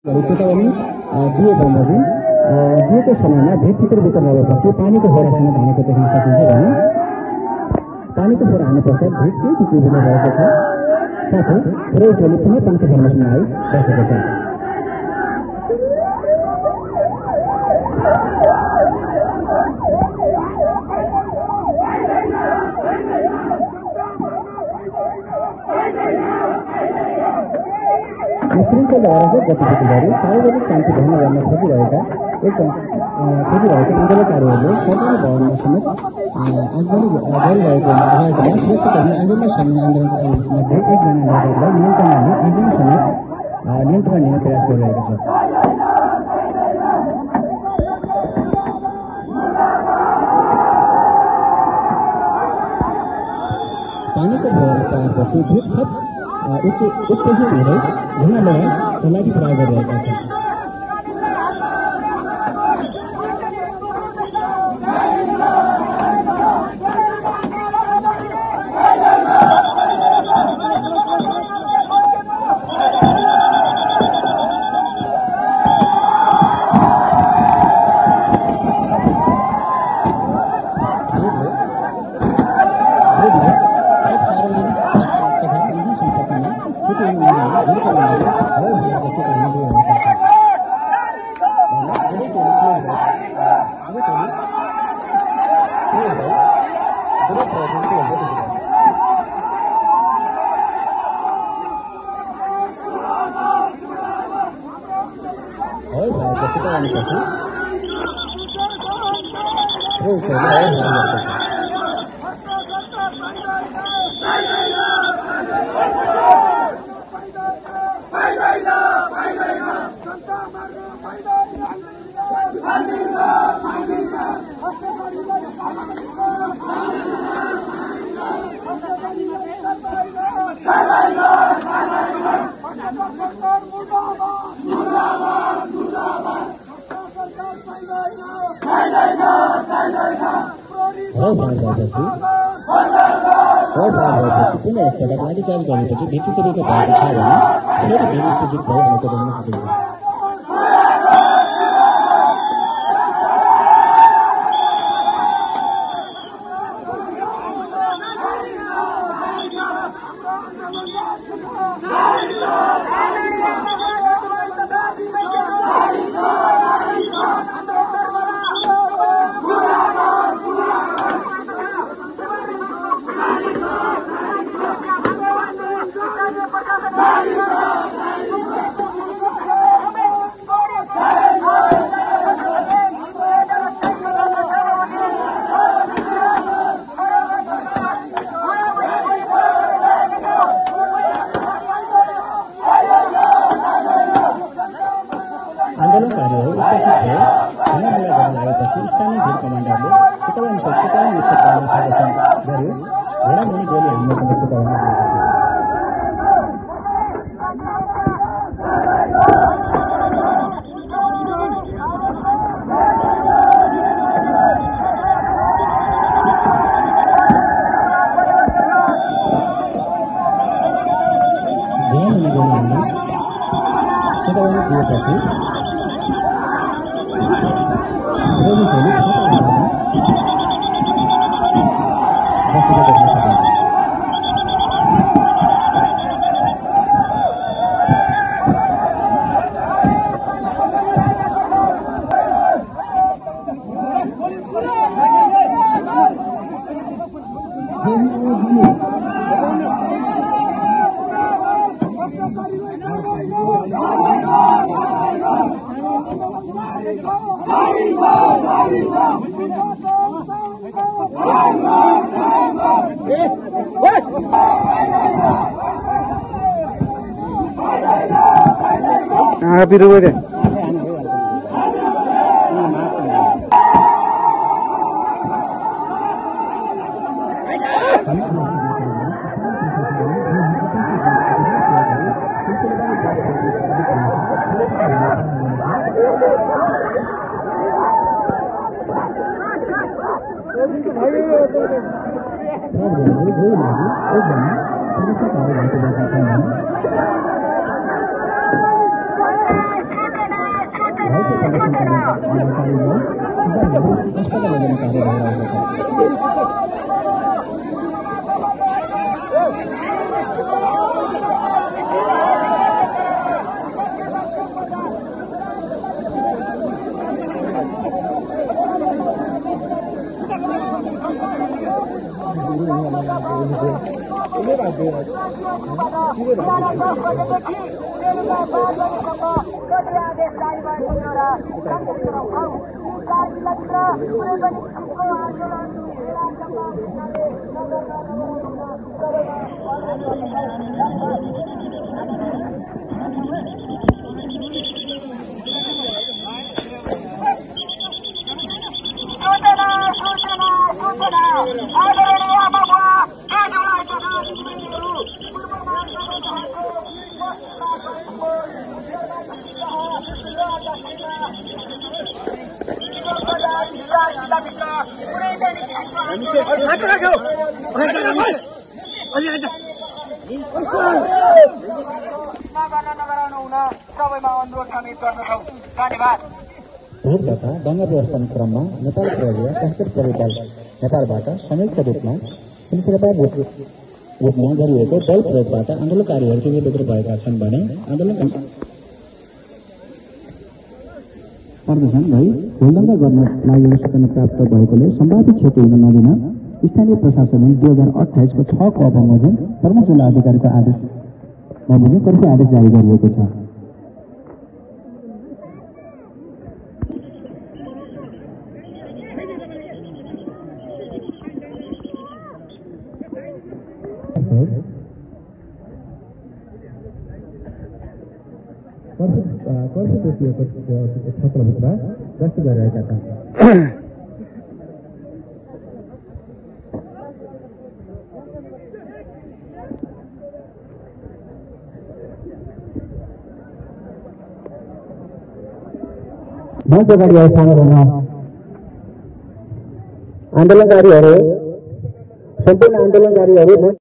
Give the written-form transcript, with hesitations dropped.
चेतावनी दिए बमोजिम दिएको समयमा भित्तिको वितरण गरेपछि पानीको फोरासँग धानेको देख्न सकिन्छ भने पानीको फोरा हाने पश्चात भित केही कुदिन गएको छ साथै पुरै टोली पुनः पञ्च फर्मेसनमा आई बसेको छ। निश्चिन्तद्वारा गतिविधि गरी सार्वजनिक शान्ति भङ्ग गर्न खोजिरहेका आन्दोलनकारीहरूले सरकारी भवनमा समेत आन्दोलन गरिरहेकोमा सुरक्षाकर्मी आन्दोलनमा सामेल आन्दोलनकारीमध्ये एकजना नागरिकलाई नियन्त्रणमा लिई आन्दोलन समेत नियन्त्रण लिने प्रयास गरिरहेको छ। पानीको फोरा पाएपछि भित थप उत्तेजित हुँदै धुना लगाई तलाठी प्रयोग गरिरहेका छन्। पुनः एकपटक लाठीचार्ज गरेपछि भित्तितरीका भएको छ भने फेरि भिड उत्तेजित भइरहेको देख्न सकिन्छ। आन्दोलनकारीहरू उत्तेजित भए धुना गर्न लागेपछि स्थानीय भिड कमान्डरले चेतावनी मुक्त गर्न प्रदर्शन गरे घोडामुनि गोली हान्ने पनि चेतावनी दिएको थियो। घोडामुनि गोली हान्ने चेतावनी दिएपछि विरोधी टोली बसेको देख्न सकिन्छ। Biru deh. कार्यलाई संस्थाका लागि कार्य भइरहेको छ। भेटबाट दङ्गा व्यवस्थापन क्रममा नेपाल प्रहरी सशस्त्र प्रहरी बल नेपालबाट संयुक्त रूपमा सिलसिलामा रूपमा गरिएको बल प्रयोगबाट आन्दोलनकारीहरू बेग्र भएका छन् भने आन्दोलन पर्दछन् भई हुलदङ्गा गर्न लागि सूचना प्राप्त भएकोले सम्भावित क्षति हुन नदिन स्थानीय प्रशासनले 2028 को 6 को बमोजिम प्रमुख जिल्ला अधिकारीको आदेश कर्फ्यू आदेश जारी गरिएको छ। कर्फ्यू तोकिएको क्षेत्रभित्र गस्ती गरिरहेका छन्। मंच अगाडि सामेल हुन आन्दोलनकारीहरू सम्पूर्ण आन्दोलनकारीहरू